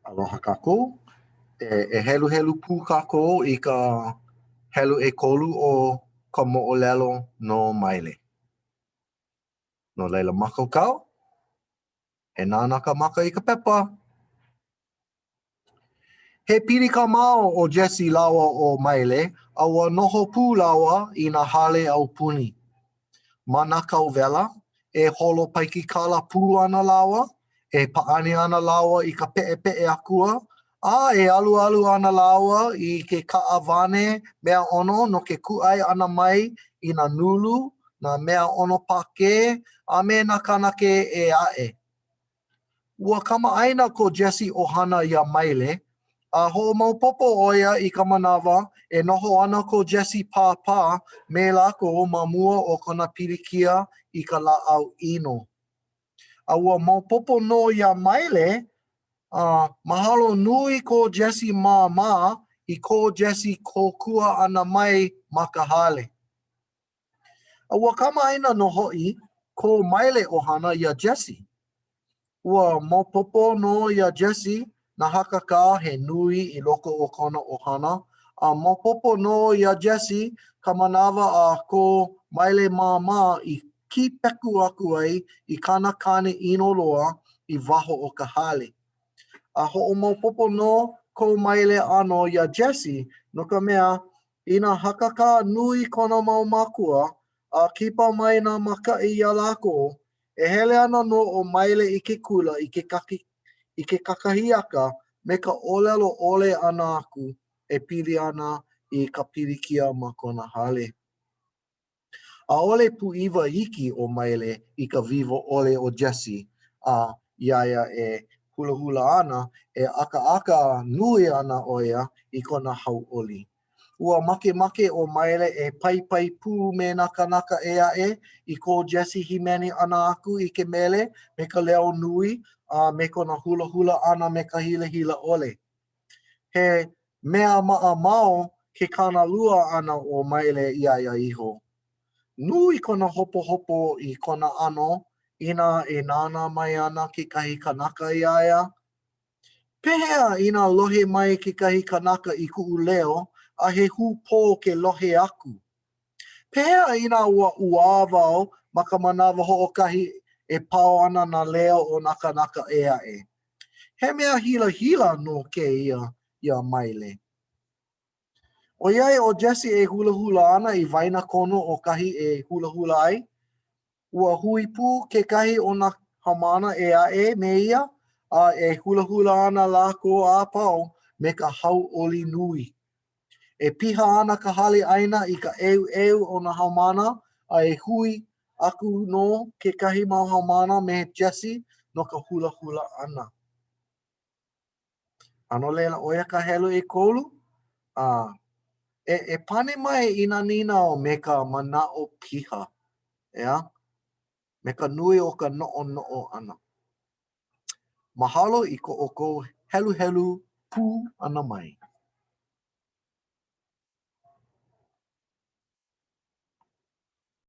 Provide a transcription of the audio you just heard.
Aloha kākou. E, e heluhelu pū kākou i ka helu ʻekolu o ka moʻolelo no Maile. No laila, mākaukau? E nānā ka maka i ka pepa. He pili kamao ʻo Jesse lāua ʻo Maile a ua noho pū lāua i nā hale aupuni. Ma nā kau wela, e holo paikikala pū ana lāua, e pāʻani ana lāua i ka peʻepeʻe akua, a e alualu ana lāua i ke kaʻawane meaʻono no ke kūʻai ʻana mai i nā nulu, nā meaʻono pākē, a me nā kanakē ʻē aʻe. Ua kamaʻāina ko Jesse ʻohana iā Maile, a hoʻomaopopo ʻo ia i ka manawa e noho ana ko Jesse pāpā me lākou ma mua o kona pilikia i ka lāʻau ʻino. A ua maopopo nō iā Maile, a mahalo nui ko Jesse māmā i ko Jesse kōkua ʻana mai ma ka hale. A ua kamaʻāina nō hoʻi ko Maile ʻohana iā Jesse. Ua maopopo nō iā Jesse nā hakakā he nui i loko o kona ʻohana, a maopopo nō iā Jesse ka manawa a ko Maile māmā i kīpeku aku ai i kāna kāne ʻino loa i waho o ka hale. A hoʻomaopopo nō ko Maile ʻano iā Jesse, no ka mea, Inā hakakā nui kona mau mākua, a kipa mai nā mākaʻi iā lākou, e hele ana nō ʻo Maile i ke kula i ke i ke kakahiaka me ka ʻōlelo ʻole ʻana aku e pili ana i ka pilikia ma kona hale. ʻAʻole pūʻiwa iki ʻo Maile i ka wiwo ʻole o Jesse, a iā ia e hulahula ana, e ʻakaʻaka nui ana ʻo ia i kona hauʻoli. Ua makemake ʻo Maile e paipai pū me nā kānaka ʻē aʻe i ko Jesse hīmeni ʻana aku i ke mele me ka leo nui a me kona hulahula ʻana me ka hilahila ʻole. He mea maʻamau ke kānalua ʻana o Maile iā ia iho. Nui kona hopohopo i kona ʻano inā e nānā mai ana kekahi kanaka iā ia. Pehea inā lohe mai kekahi kanaka i kuʻu leo a he hūpō ke lohe aku? Pehea inā ua ʻuā wau ma ka manawa hoʻokahi e pao ana nā leo o nā kānaka ʻē aʻe? He mea hilahila nō kēia iā Maile. ʻOiai ʻo Jesse e hulahula ana i waenakonu o kahi e hulahula ai, ua hui pū kekahi o nā haumāna ʻē aʻe me ia, a e hulahula ana lākou a pau me ka hauʻoli nui. E piha ana ka hale ʻaina i ka ʻeuʻeu o nā haumāna, a e hui aku nō kekahi mau haumāna me Jesse no ka hulahula ʻana. A no laila, ʻo ia ka helu ʻekolu, a e, e pane mai i nā nīnau me ka manaʻo piha, ʻeā? Me ka nui o ka noʻonoʻo ʻana. Mahalo i ko ʻoukou heluhelu pū ʻana mai.